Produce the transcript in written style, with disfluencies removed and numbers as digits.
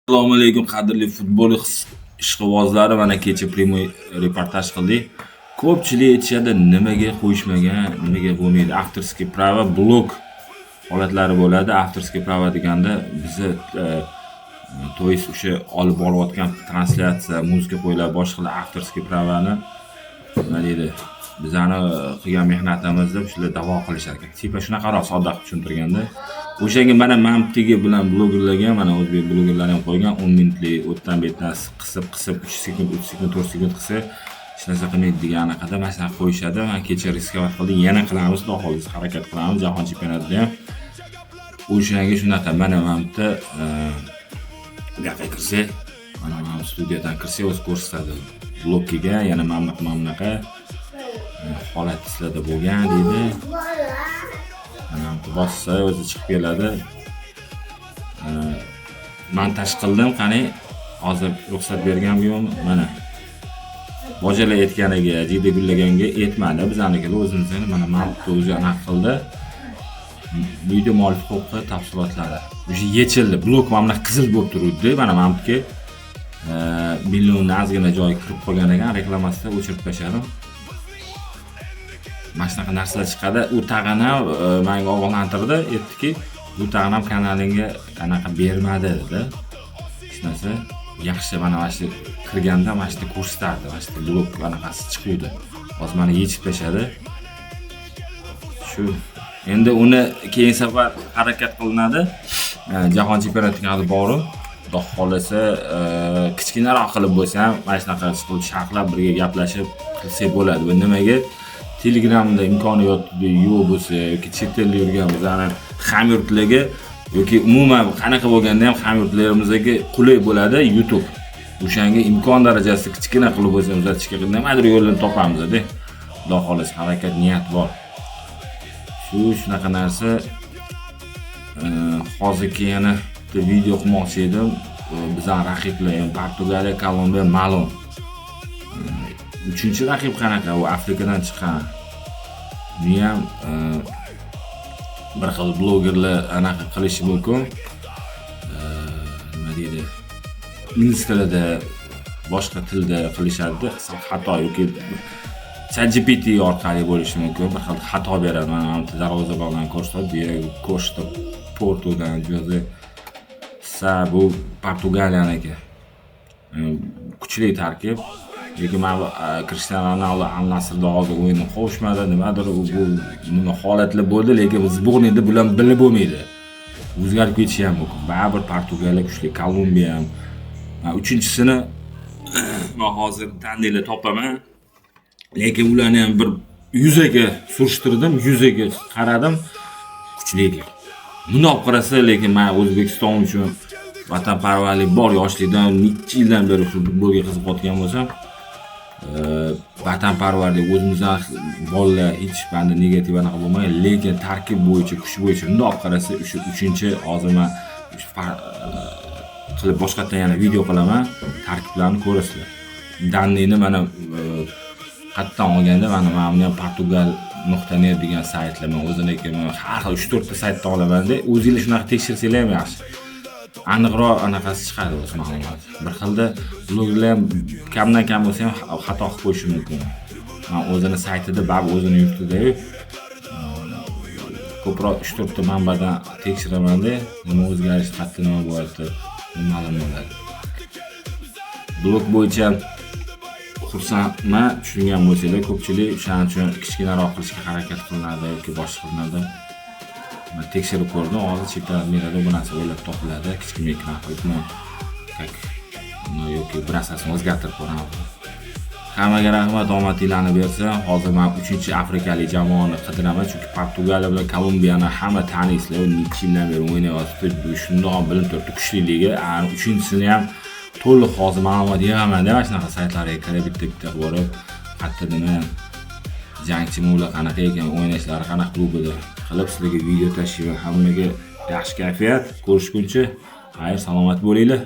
Assalomu alaykum, qadrli futbol ishqibozlari. Mana kecha прямой reportaj qildik. Ko'pchilik aytishadi, nimaga qo'yishmagan, nimaga bo'lmaydi. Авторский право blok holatlari bo'ladi. Авторский право deganda bizni то есть o'sha olib borayotgan translyatsiya, muzika qo'yiladi, boshqalar авторский право ni, nima deydi, bizani qilgan mehnatimizni shular da'vo qilishar ekan. Типа shunaqaroq, sodda qilib tushuntirganda. O'shanga mana Mamtigi bilan blogerlarga, mana o'zbek blogerlar ham qo'ygan 10 minutlik, o'tdan bu yerdan qisib qisib 3 sekund, 3 sekund, 4 sekund qilsa hech narsa qilmaydi degan anaqada mana shunaqa qo'yishadi. Man kecha рисковать qildik, yana qilamiz, xudo xohlasa, harakat qilamiz jahon chempionatida ham. O'shanga shunaqa mana bu yerda bu yoqqa kirsak, mana studiyadan kirsak, o'zi ko'rsatadi. Blok kelgan, yana mana bunaqa, mana bunaqa holat sizlarda bo'lgan deydi. Mana bu bossa, o'zi chiqib keladi. Montaj qildim, qani, hozir ruxsat berganmi, yo'qmi? Mana bojalar aytganiga, jiyda gullaganga aytmadi, bizanikilar o'zimizni mana bu o'zi anaqa qildi. Video muallif huquqi tafsilotlari. O'sha yechildi. Blok mana bunaqa qizil bo'lib turuvdi. Mana bu yerga millionni ozgina joyi kirib qolgan ekan, reklamasida o'chirib tashladim. Mana shunaqa narsalar chiqadi. U tag'in ham menga ogohlantirdi, aytdiki, bu tag'in ham kanalingga anaqa bermadi dedi. Hech narsa yaxshi, mana shu kirganda mana shu yerda ko'rsatardi, mana shu yerda blok anaqasi chiquvdi. Hozir mana yechib tashladi. Shu endi uni keyin safar harakat qilinadi. Jahon chempionatiga hali boru. Xudo xohlasa, kichkinaroq qilib bo'lsa ham mana shunaqa qilib sharhlab, birga gaplashib qilsak bo'ladi. Bu nimaga Telegramda imkoniyati yo'q bo'lsa yoki chet elda yurgan bizani hamyurtlarga yoki umuman qanaqa bo'lganda ham hamyurtlarimizga qulay bo'ladi YouTube. O'shanga imkon darajasida kichkina qilib bo'lsa ham uzatishga nimadir yo'lini topamiz-da. Xudo xohlasa, harakat, niyat bor. Shu shunaqa narsa. Hozirgi yana bitta video qilmoqchi edim. Bizani raqiblar ham Portugaliya, Kolumbiya ma'lum. Uchinchi raqib qanaqa? U Afrikadan chiqqan. Uni ham bir xil blogerlar anaqa qilishi mumkin. Nima deydi? Ingliz tilida, boshqa tilda qilishadi. Sal xato yoki ChatGPT orqali bo'lishi mumkin. Bir xil xato beradi. Mana bu darvozabonlarni ko'rsatadi. Diego Costa Portudan, Joze Sa, bu Portugaliyaniki. Kuchli tarkib. Lekin mana bu Cristiano Ronaldo Al Nassrda hozir o'yinni qovushmadi, nimadir u bu nima holatlar bo'ldi, lekin сборный da bular bilib bo'lmaydi. O'zgarib ketishi ham mumkin. Baribir Portugaliya kuchli, Kolumbiya ham. Uchinchisini man hozir tandinglar topaman. Lekin ularni ham bir yuzaga surishtirdim, yuzaga qaradim, kuchli ekan. Bundoq olib qarasa, lekin man O'zbekiston uchun vatanparvarlik bor, yoshlikdan, necha yildan beri shu futbolga qiziqayotgan bo'lsam, vatanparvarlik, o'zimizdan bolalar, hech manda negativ anaqa bo'lmagan, lekin tarkib bo'yicha, kuch bo'yicha bundoq olib qarasa, o'sha uchinchi hozir man qilib boshqatdan yana video qilaman, tarkiblarni ko'rasizlar. Данный ni mana qayerdan olganda, mana buni ham Portugal.net degan saytlar, man o'ziniki, man har xil 3-4 ta saytdan olamanda, o'zinglar shunaqa tekshirsanglar ham yaxshi. Aniqroq anaqasi chiqadi o'zi ma'lumot. Bir xilda blogerlar ham kamdan kam bo'lsa ham xato qilib qo'yishi mumkin. Man o'zini saytida baribir o'zini yurtida-yu ko'proq 3-4 ta manbadan tekshiramanda, nima o'zgarish, qayerda nima bo'lyapti, ma'lum bo'ladi. Blok bo'yicha xursandman, tushungan bo'lsanglar, ko'pchilik o'shaning uchun kichkinaroq qilishga harakat qilinadi yoki boshqa qilinadi. Man tekshirib ko'rdim, hozir чемпионат мира da bu narsa o'ylab topiladi. Kichkina ekran qilib, как yoki bir narsasini o'zgartirib ko'ramiz. Hammaga rahmat, omadinglarni bersin. Hozir men 3 afrikalik jamoani qidiraman, chunki Portugaliya bilan Kolumbiyani hamma taniysizlar, necha yildan beri o'ynayapti. Shundoq ham bilinib turibdi kuchliligi. Uchinchisini ham to'liq hozir ma'lumot yig'aman-da, mana shunaqa saytlarga kirib bitta-bitta borib, qayerda nima jangchimi ular, qanaqa ekan, o'ynashlari qanaqa klubida qilib sizlarga video tashlayman. Hammaga yaxshi kayfiyat, ko'rishguncha xayr, salomat bo'linglar.